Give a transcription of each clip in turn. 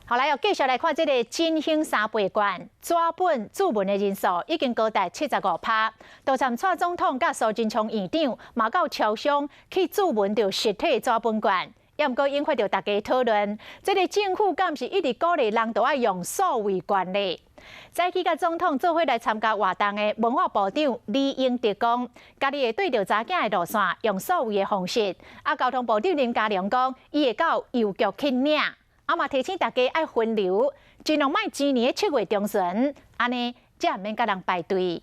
好來，又繼續來看這个振興三倍券，紙本注文的人數已經高達75趴。就參蔡總統佮蘇貞昌院長，嘛到超商去注文著實體紙本券，也毋過引發著大家討論，這个政府敢是一直鼓勵人都愛用數位券咧？早起佮總統做伙來參加活動的文化部長李英哲講，家己會對著查囝的路線，用數位的方式。啊，交通部長林佳龍講，伊會到郵局去領。啊嘛提醒大家愛分流，盡量莫遲年7月中旬，按呢才毋免共人排隊。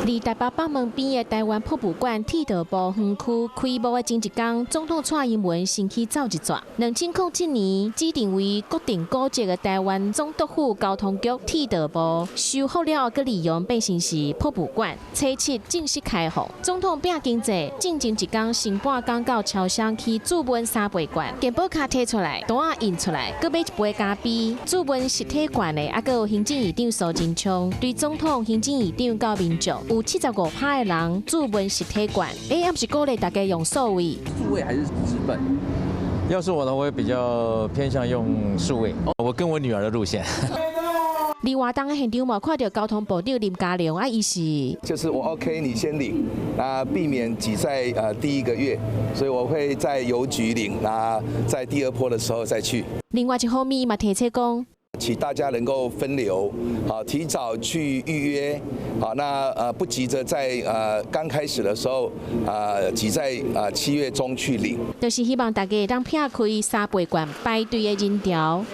佇台北北門邊的臺灣博物館鐵道部園區開幕的前一工，總統蔡英文先去走一逝。2007年指定為國定古蹟的臺灣總督府交通局鐵道部修復了後，閣利用變成是博物館，初七正式開放。總統拼經濟，進前一工先半工到超商去注文三倍券，健保卡提出來，單仔印出來，閣買一杯咖啡。注文實體券的，猶閣有行政院長蘇貞昌，對總統、行政院長到民眾，有75趴的人注文實體券，欸，毋是鼓勵大家用數位？數位還是紙本？要是我的，我會比較偏向用數位。我跟我女兒的路線。佇活動的現場嘛，看著交通部長林佳龍啊，伊是就是我 OK，你先領，那避免擠在第一個月，所以我會在郵局領，那在第二波的時候再去。另外一方面嘛，提醒講，請大家能夠分流，好，提早去預約，好，那不急着在剛開始的時候，擠在7月中去領。就是希望大家當避開三倍券排隊的人潮。